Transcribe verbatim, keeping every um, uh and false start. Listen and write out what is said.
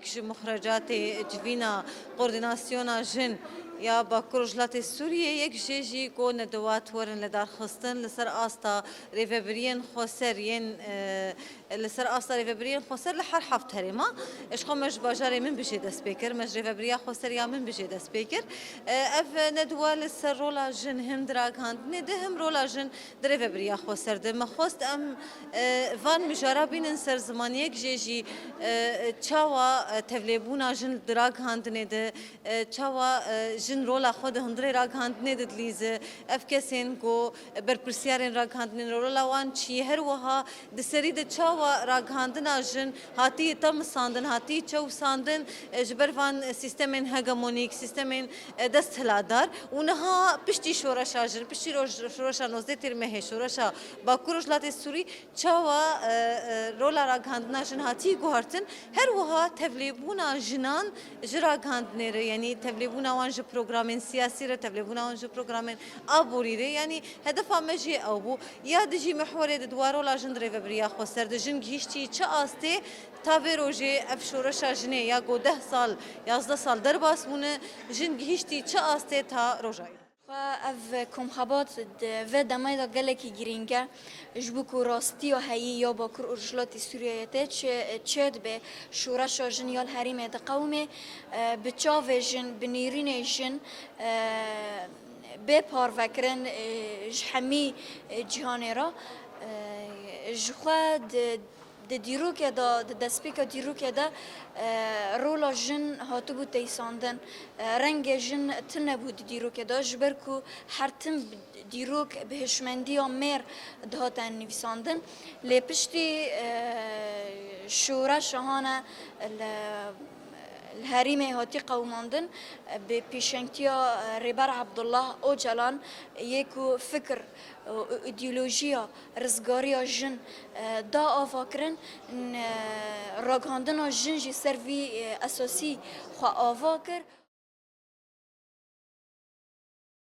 Ji muxrecatê civîna koordînasyona jin ya Bakur Rojhilatê Sûriyê, yek jê jî ku nedewat werin li dar xistin li ser asta rêvebiriyên xweser yên, e, li ser asta rêvebiriyên xweser li her heft herêma. Ji xwe me ji bajarê Minbicê dest pê kir, me ji rêvebiriya xweser ya Minbicê dest pê kir. E, ev nedwa li ser rola jin him di ragihandinê de, him rola jin di rêvebiriya xweser de. Me xwest em, e, van mijara bînin ser ziman, yek jê jî, e, çawa, e, tevlêbûna jin di ragihandinê de, e, çawa, e, jin rola xwe di hundirê ragihandinê de dilîze, ev kesên ku berpirsiyarên ragihandinê ne, rola wan çi ye, her wiha di serî de çawa ragihandina jin hatiye temisandin, hatiye çewsandin, e, ji ber van sîstemên hegemonîk, sîstemên, e, desthilatdar û niha piştî şoreşa jin, piştî roj-, şoreşa nozdeh Tîrmehê, şoreşa Bakur Rojhilatê Sûrî, çawa, e, e, rola ragihandina jin hatiye guhertin, her wiha tevlêbûna jinan ji ragihandinê re, yanî tevlêbûna wan ji programên siyasî re, tevlêbûna wan ji programên aborî re, yanî hedefa me jî ew bû. Ya dijî mihwerê di dwa rola jin di rêvebiriya xweser de, jin gihîştî çi astê ta vê rojê, ev şoreşa jinê ya ku deh sal, yazdeh sal derbas bûne, jin gihîştî çi astê ta roja îro? Xwe ev komxebat di vê demê de gelekî girîng e, ji bo ku rastiya heyî ya Bakur û Rojhilatê Sûriyeyê tê çi, çi dibe şoreşa jin ya li herêmê diqewime, e, bi çavê jin, bi nêrînê jin, e, bê parvekirin, e, ji hemî, e, cîhanê re, e, ji xwe di, di dîrokê de, di destpêka dîrokê de, e, rola jin hatibû teysandin. E, rengê jin tune bû di dîrokê de, ji ber ku her tim dîrok bi hişmendiya mêr dihate nivîsandin. Lê piştî, e, şoreşa hane li, li herêmê hatî qewimandin, bi pêşengtiya, e, Rêber Abdullah Ocalan yê ku fikir û îdeolojiya rizgariya jin, e, da ava kirin, n-, ragihandina jin jî ser vî, e, esasî xwe ava kir.